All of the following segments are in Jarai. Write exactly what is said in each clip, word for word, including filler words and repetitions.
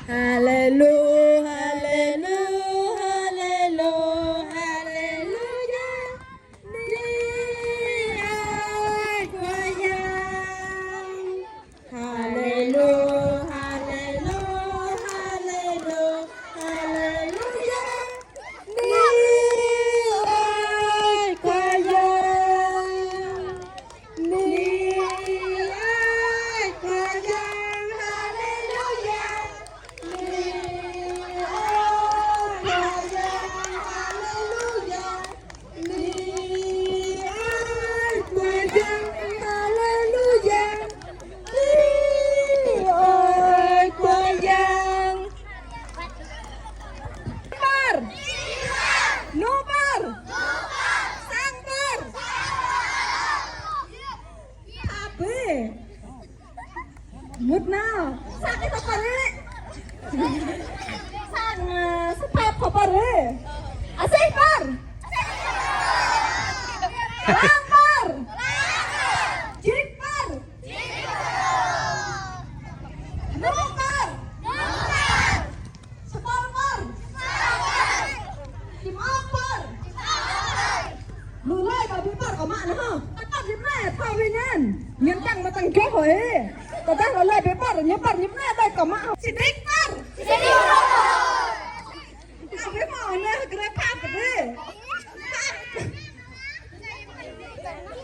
Haleluya, haleluya, haleluya, haleluya. Ni ai Khua Yang. Haleluya, haleluya, haleluya, haleluya. Ni ai Khua Yang. Ni ai Khua Yang. Haleluya. Ni ai Khua Yang. Haleluya. Ni ai Khua Yang, haleluya. Ni ai Khua Yang. Păr. Nu păr. Sang păr. Abê. Mŭt nao. Sa kơ păr rê. Sang, ơ, sa păr păr rê. Asih păr. Răng păr. Jik păr. Mrô păr. Sa păr păr. Čim ôk păr. Lu lơi ba bĕ păr kơ mă anai hă. Păr ñu anai thâo wĭ ñan. Ñan tăng mă tăng joh hă. Tơdah lu lơi bĕ păr, ñu păr ñu anai đơi kơ mă hă. Sĭt păr. Sĭt păr. Kơ bĕ mă anai hă, grê păr kơ bĕ.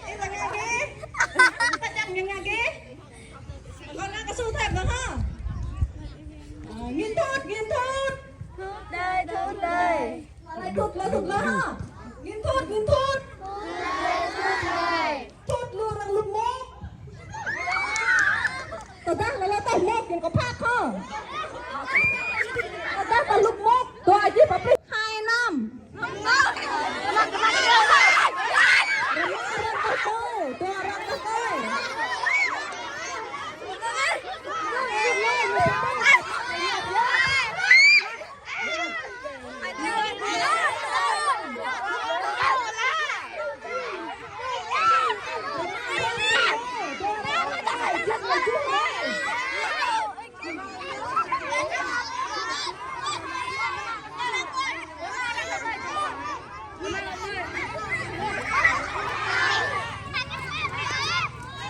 Ih, lăng ngă gih. Kơ čang ñu ngă gih. Kơ anai kơ su thep anai hă. Ơ, ngin thut, ngin thut. Thut đơi, thut đơi. Lơi thut, lơi thut lơi hă. Ngin thut, ngin thut. Thut lu arăng lŭp mŭk. Tơdah lơi lơi tơh mŭk ngin kơ phak hă. Tơdah tơh lŭp mŭk, dua jih pơplih. Hai năm.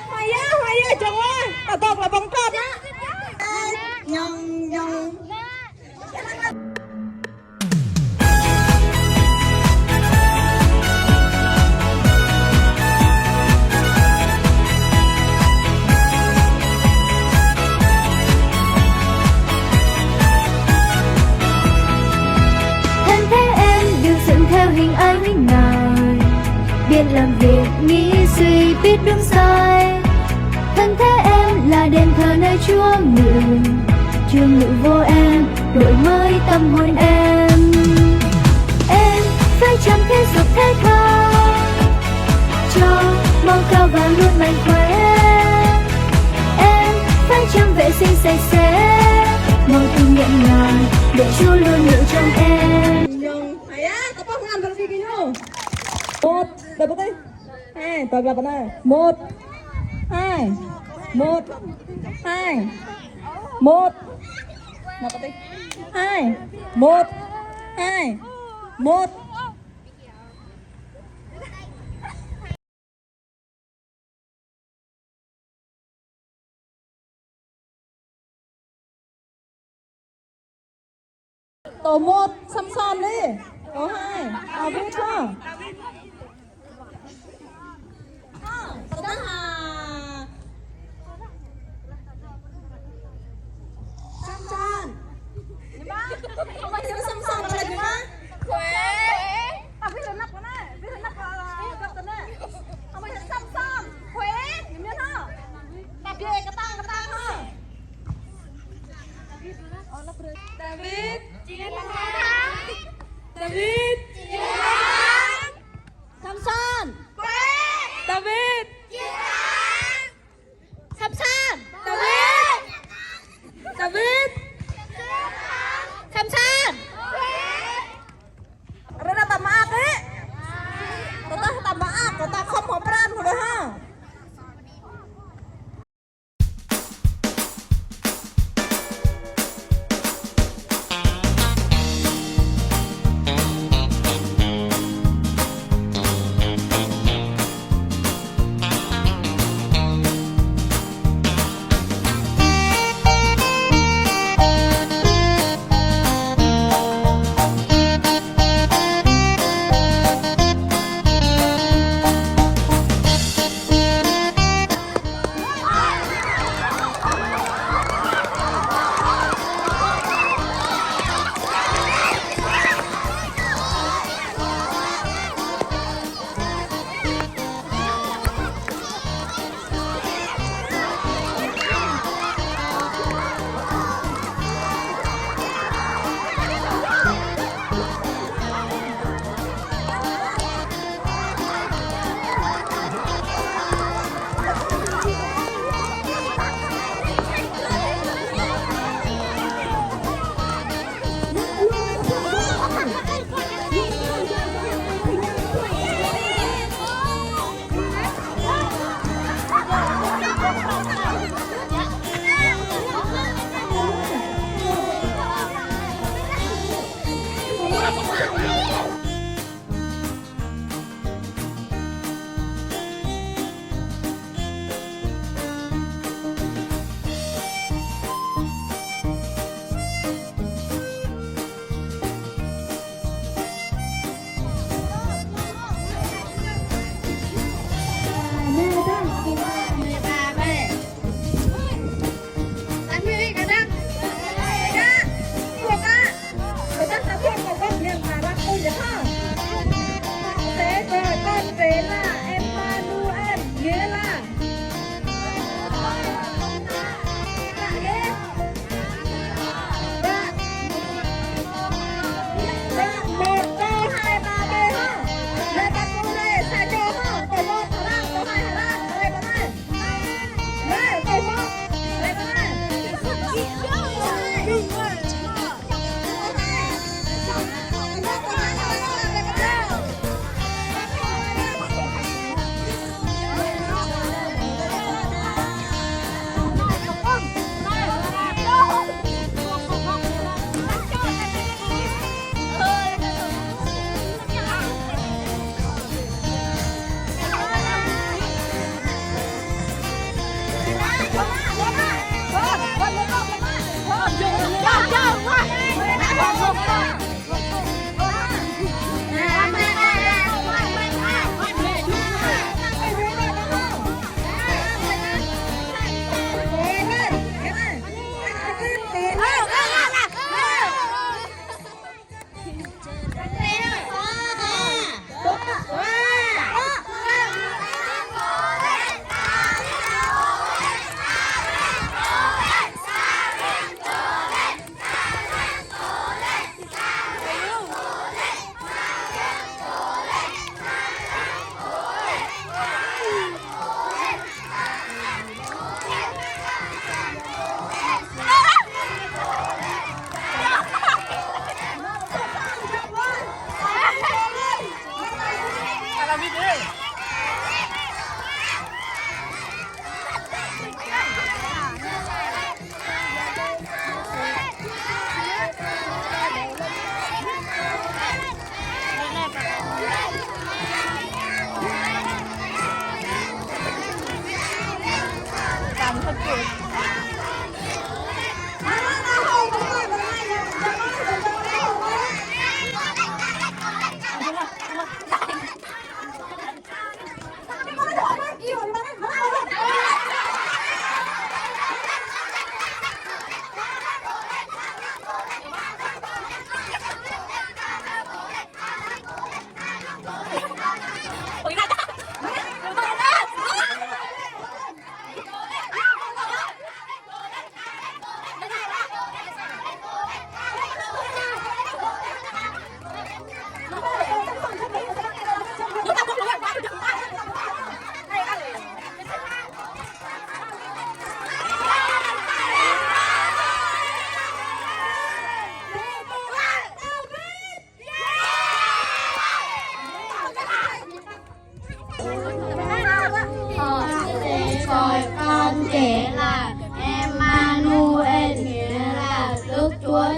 Hmâo yơh, hmâo yơh, čang ôh, ta dŏ lŏ ƀơ̆ng tơ̆t. Ñong, ñong. Thân thể em được dựng theo hình ai Nguyễn Ngài, biết làm việc nghĩ suy, biết đúng sai. Thân thể em là đền thờ nơi Chúa ngự, Chúa ngự vô em, đổi mới tâm hồn em. Em phải chăm thể dục thể thao, cho máu cao và luôn mạnh khỏe. Em phải chăm vệ sinh sạch sẽ, máu từ miệng ngài, để Chúa luôn ngự trong em. Một, đập vào đây. Hai, tao lặp lại. Một, hai, một, hai, một. Lặp lại. Hai, một, hai, một. Tô một, Samson đi. Tô hai, David ha. Samson. Samson. Samson. Samson. Samson. Samson. Samson. Samson. David. David. Samson. David. Samson. David. David. Samson. Rơđah ta mă ak ih. Tơdah ta mă ak, ta khŏm hŏ pran hŏ đah ha.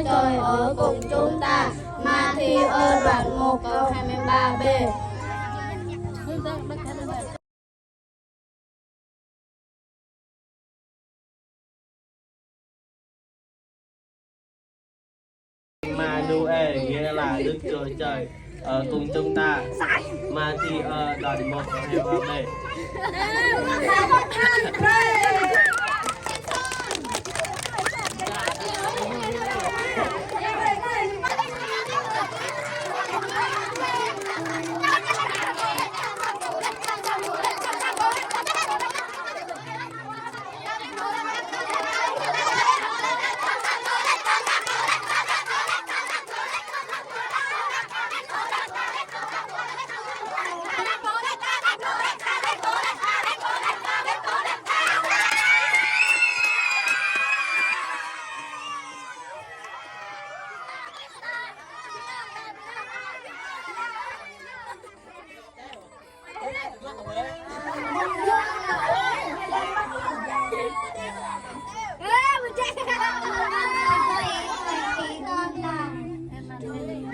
Trời ở cùng chúng ta. Matthew đoạn một câu hai mươi ba b. Emmanuel nghĩa là Đức Chúa Trời ở cùng chúng ta. Matthew đoạn một câu hai mươi ba b.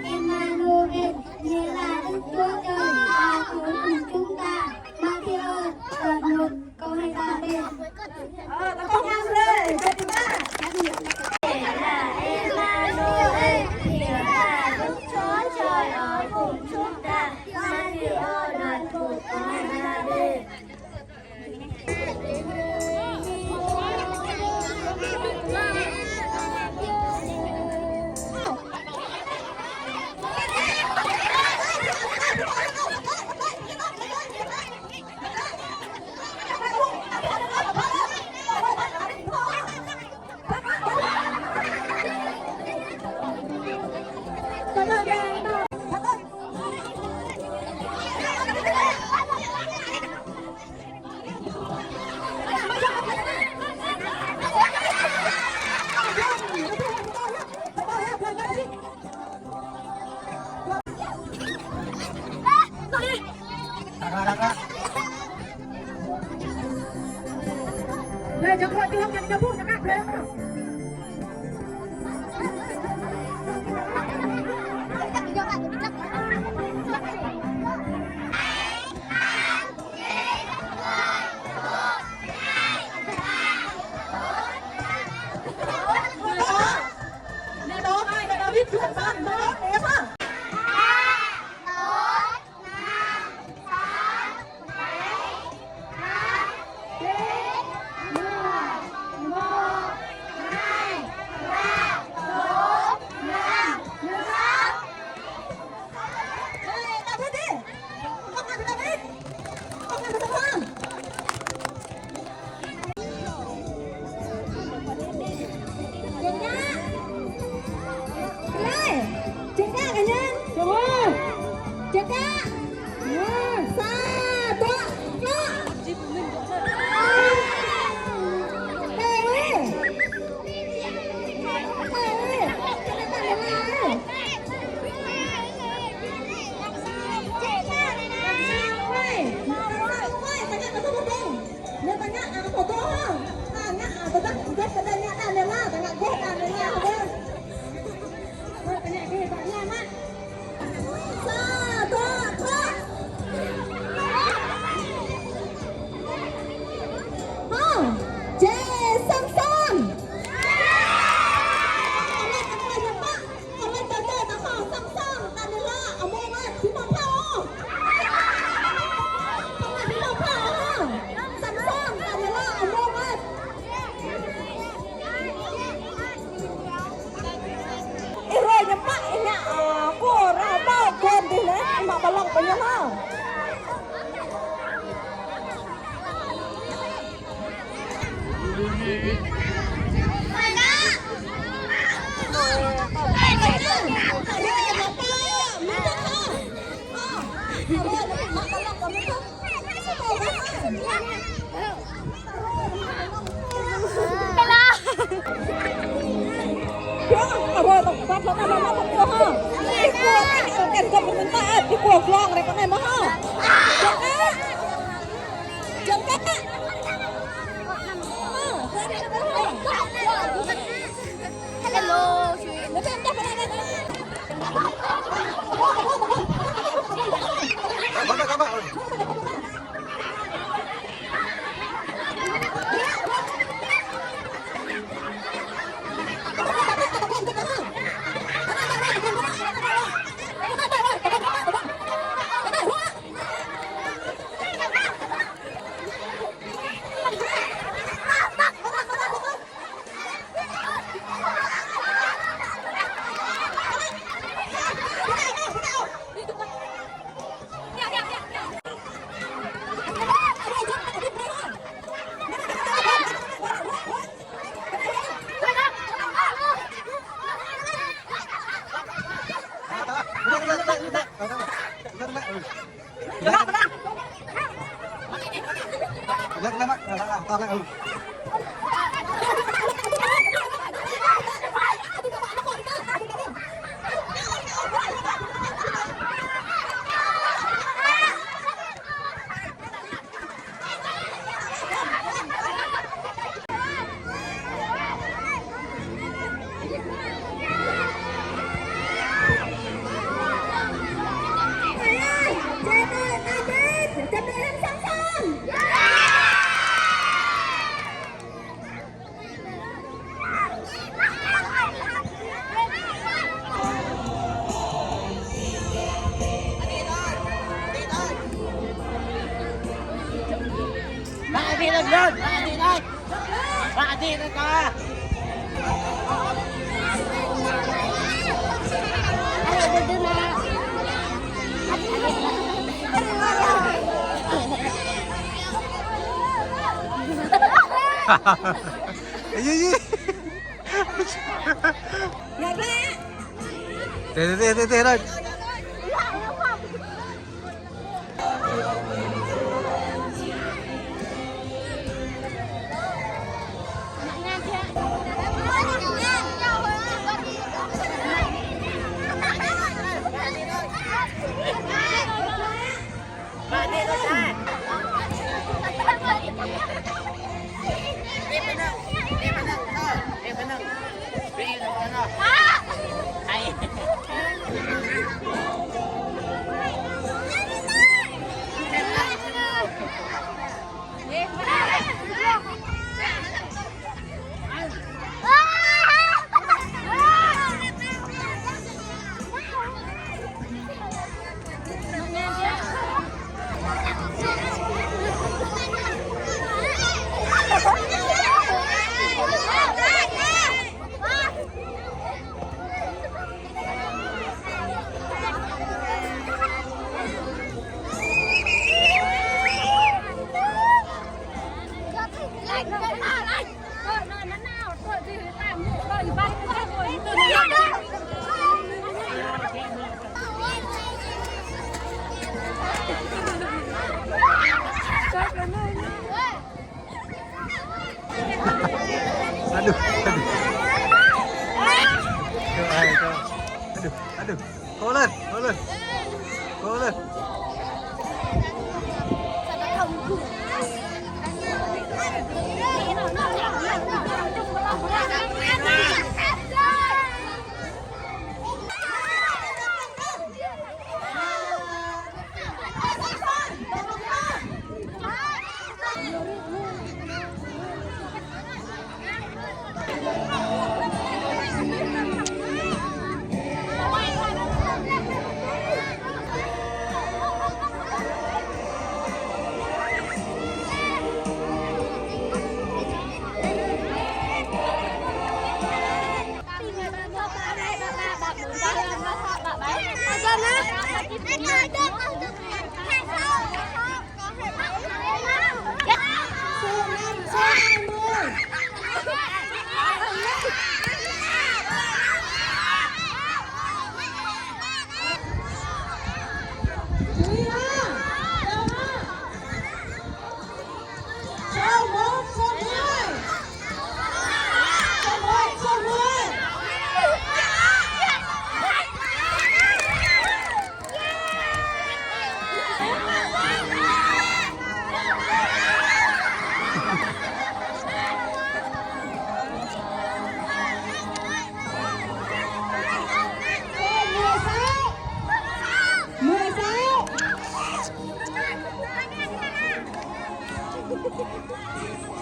Emmanuel, nghĩa là Đức Chúa Trời ở cùng chúng ta. Matthew đoạn một câu hai mươi ba b. Ờ, ta không ăn rồi, cái thứ ba. Emmanuel, nghĩa là Đức Chúa Trời ở cùng chúng ta. Matthew đoạn một câu hai mươi ba b. Ih, rơi ñu mă, ih ngă, a, kơ ră bă gơm dih nê, mă ƀlŏk ƀơi ñu hă. Hello, Sweet. Bạn đi lên, lên, bạn đi lên. Bạn đi lên con. Ê, ê, ê. Tê, tê, tê, tê, tê, đây. Aduh, aduh. Aduh, aduh. Kơ lên, kơ lên. Kơ lên.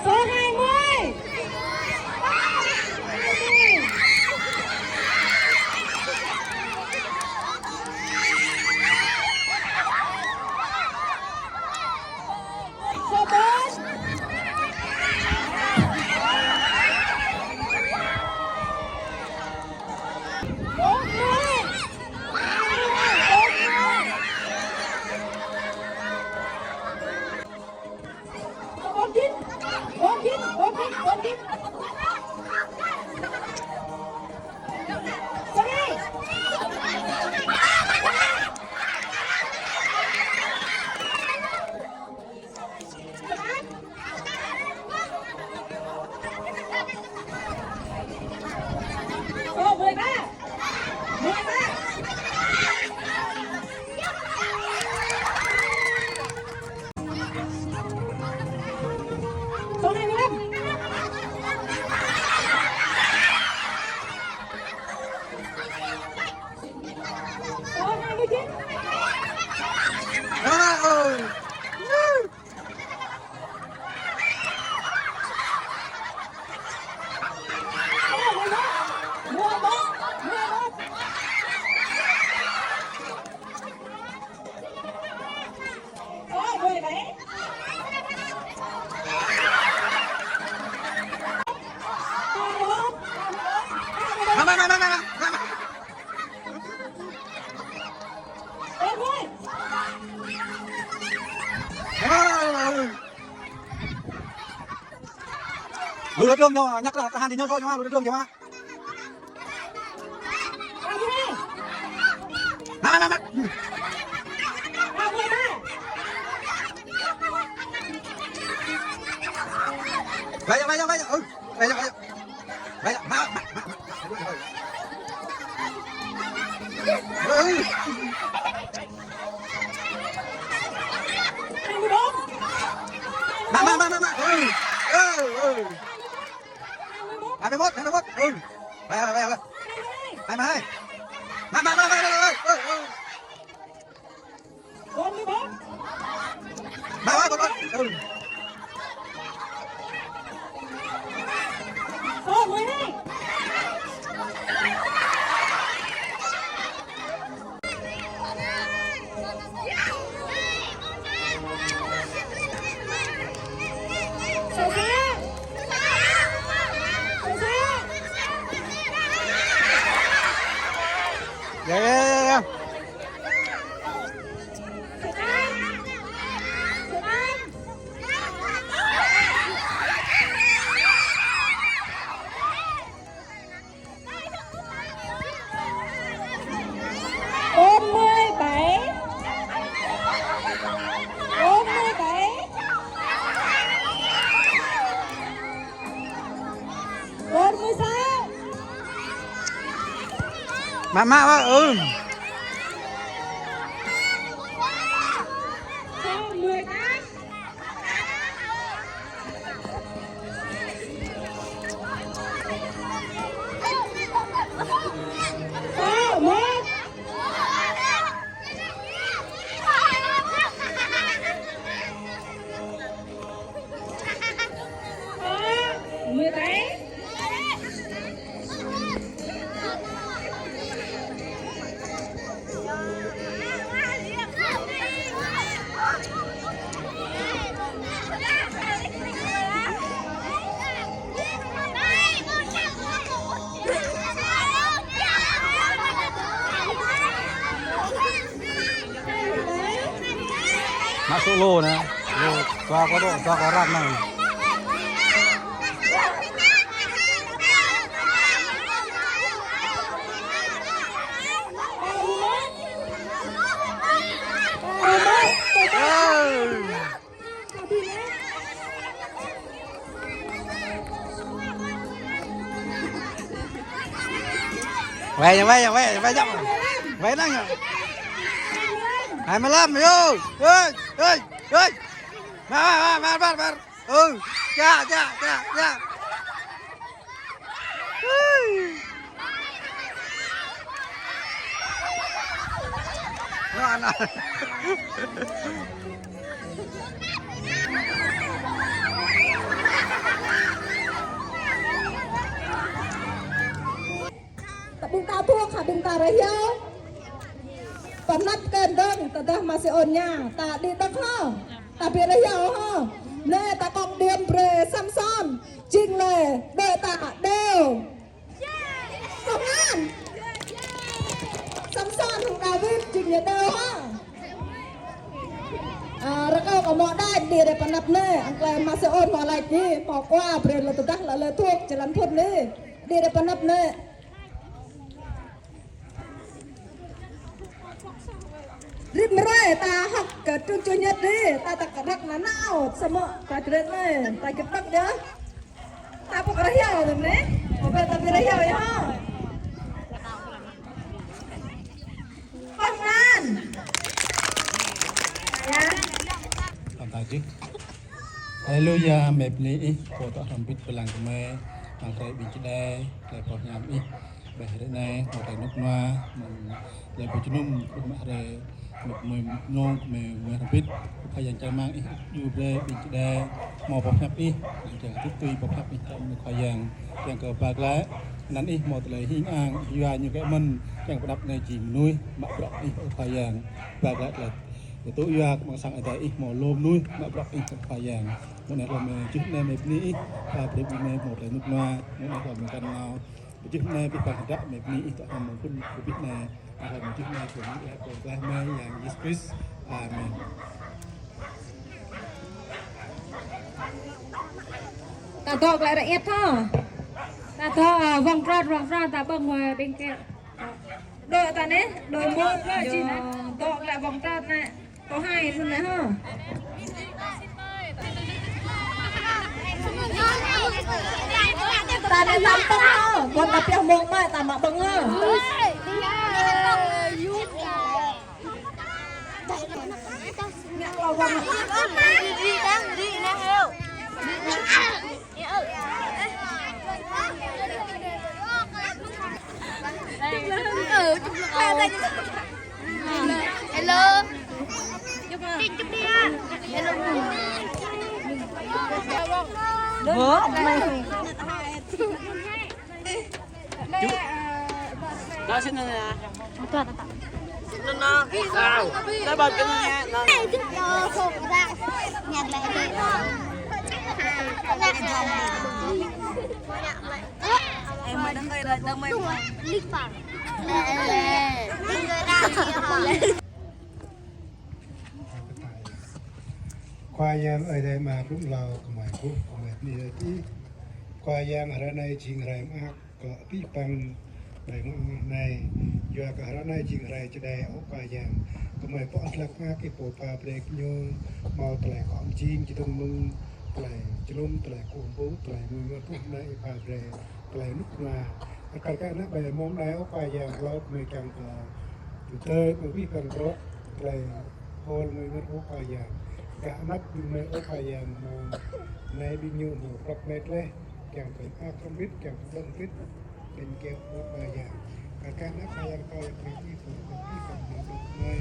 Số hai mươi. Số bốn. Bốn mươi. Bốn mươi. Bốn chín. Bốn chín. Bốn chín. Số hai. Lu đa đơng ñu, ñăk ra, tahan đi ñu, ñu, lu đa đơng ñu. Mă, mă, mă, mă. Mă, mă, mă, mă. Ơ, mă, mă, mă, mă. Mă, mă, mă, mă, mă. Ơ. Mă, mă, mă, mă, mă. Ơ, ơ, ơ. Hai mươi mốt, hai mươi mốt. Ừ. Mă, mă, mă, mă. Hai mươi hai. Mă, mă, mă, mă, mă, mă. Ừ, ừ. Bốn mươi bốn. Mă, mă, mă, mă. Ừ. Bốn mươi hai. Dạ, dạ, dạ, dạ. Bốn mươi bảy. Bốn mươi bảy. Bốn mươi sáu. Mă, mă, mă, ừ. Sáu mươi tám. Mă sô lô anai. Lô, dua kơ dŏ, dua kơ răm anai. Weh, weh, weh, weh, weh, weh, nang. Hai mươi lăm, yo. Hey, hey, hey. Mar, mar, mar, mar, mar. Ừ, chà, chà, chà, chà. Nó ăn à. Ƀing ta thuốc hả, ƀing ta rơhiao. Pơnăp kơdơ̆ng, tơdah masih ôn ña, ta đĭ đŏk hă. Ta ƀu rơhiao hă. Anai ta cộng điểm brơi Samson. Jing lĕ, đơi ta đeo. Công an. Samson hăng David jing ñu đeo hă. À, rơkâo kơ mŏ đač đĭ rai pơnăp anai, ăn tơlơi masih ôn hmâo lač đĭ, hmâo khua brơi lĕ tơdah lĕ lĕ thuốc jơlan phŭn đĭ, đĭ rai pơnăp anai. Rĭm hrơi ta hơ̆k kơ Trung Chủ nhật đĭ, ta ta kơdrăk nanao, samơ̆ ta čơrĕt anai, ta čơdơ̆k yơh. Ta ƀu rơhiao anai, ƀu ta ƀu rơhiao yơh hă. Công an. Ya. Công an čih. Haleluya, mơ̆ bơni Ih, Pô dŏ hrŏm hơbĭt pơblang kơ mơi, hăng hrơi ƀing čơđai, tơlơi pơhiăp Ih. Hrơi anai, hmâo tơlơi rơnŭk rơnua, mơ̆ng tơlơi pơjơnum, ƀuh mă hrơi, mơ̆ng mơ̆ng mơ̆ng mơ̆ng mơ̆ng hrơi pit, Khua Yang čang rơmang Ih, yua brơi ƀing čơđai, hmâo boh hiăp Ih, čang kơ tui boh hiăp Ih, čang mơ̆ng Khua Yang, čang kơ ba glaĭ, anăn Ih hmâo tơlơi hing ang, Ih yua ñu kơ mơ̆n, čang pơđăp anai jing mơnuih, mă bruă Ih, Khua Yang, ba glaĭ tơlơi. Tơl yua kơ amăng sang Ơi Adai Ih hmâo lu mơnuih, mă bruă Ih, Khua Yang. Mơ̆ng anai hlâo mơ̆ng jih anai mơ̆ng bơni Ih, ba brơi ƀing mơ̆ng mơ̆ng tơlơi rơnŭk rơnua, mơ̆ng anai hlâo mơ̆ng kăn nao. Jih anai abih bang hơdră mơ̆ng bơni Ih tŏ hăng mơ̆ng phŭn kơ abih anai. Hlâo mơ̆ng jih anai kơ mơ̆ng Ih kơ Khua Yang Yêsu Krist. Amen. Ta dŏ glaĭ rơiăt hă. Ta dŏ, ơ, wŏng trot, wŏng trot, ta ƀơ̆ng wai ƀing kĕ. Dŏ ta anai, dŏ mơ̆ng hlâo jih anai. Dŏ glaĭ wŏng trot anai. Kâo hai anŭn anai hă. Ta anai tăm pơ̆ng hă. Ƀôn ta pioh mơ̆ng mă ta mă ƀơ̆ng hă. Hello. Hello. Đó, xin nè. Nè, nè. Sao? Nó bật cái này nè. Nó. Em mới đăng đây rồi, tao mới. Khua Yang ơi, đei mă blŭng hlâo kơ mơi ƀuh, kơ mơi bơni Ih. Khua Yang, hrơi anai jing hrơi mơak kơ abih bang ƀing mơnuih anai. Yua kơ hrơi anai jing hrơi čơđai, ơ Khua Yang. Kơ mơi pŏk hlăk mơak Ih pô pha brơi kơ ñu hmâo tơlơi khŏm jing čơdơ̆ng mơ̆ng tơlơi jơnum, tơlơi kơkuh pơpŭ, tơlơi mơ̆ng mơ̆ng ƀuh anai Ih pha brơi. Tơlơi rơnŭk rơnua. Kar kaĭ ană ƀing mơ̆ng anai, ơ Khua Yang, hlâo kơ mơi kiăng kơ tui tơlơi mơ̆ng abih bang bruă, tơlơi hơ̆l mơ̆ng mơ̆ng, ơ Khua Yang. Kar kaĭ ană ƀing mơi, ơ Khua Yang, mơ̆ng anai ƀing ñu hmâo prăp met laih, kiăng kơ ak hrŏm ƀĭt, kiăng kơ ƀơ̆ng ƀĭt, ƀing kĕ, ơ Khua Yang. Kar kaĭ ană Khua Yang, Khua Yang brơi Ih pô, kơ abih bang mơ̆ng mơi.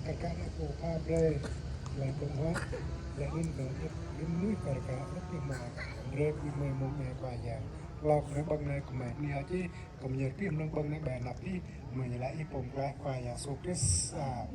Kar kaĭ ană pô pha brơi, tơlơi ƀơ̆ng huă, tơlơi anŭn kơ ƀing mơnuih kar kaĭ ană ƀing mơi, brơi ƀing mơi mơ̆ng anai Khua Yang. Hlâo kơ mơ̆ng ƀơ̆ng anai kơ mơi bơni Ih, kơ mơi yơr abih mơ̆ng ƀơ̆ng anai ƀơi anăp Ih, mơi laĭ Ih pô pơklaih Khua Yang Yêsu Krist. Amen.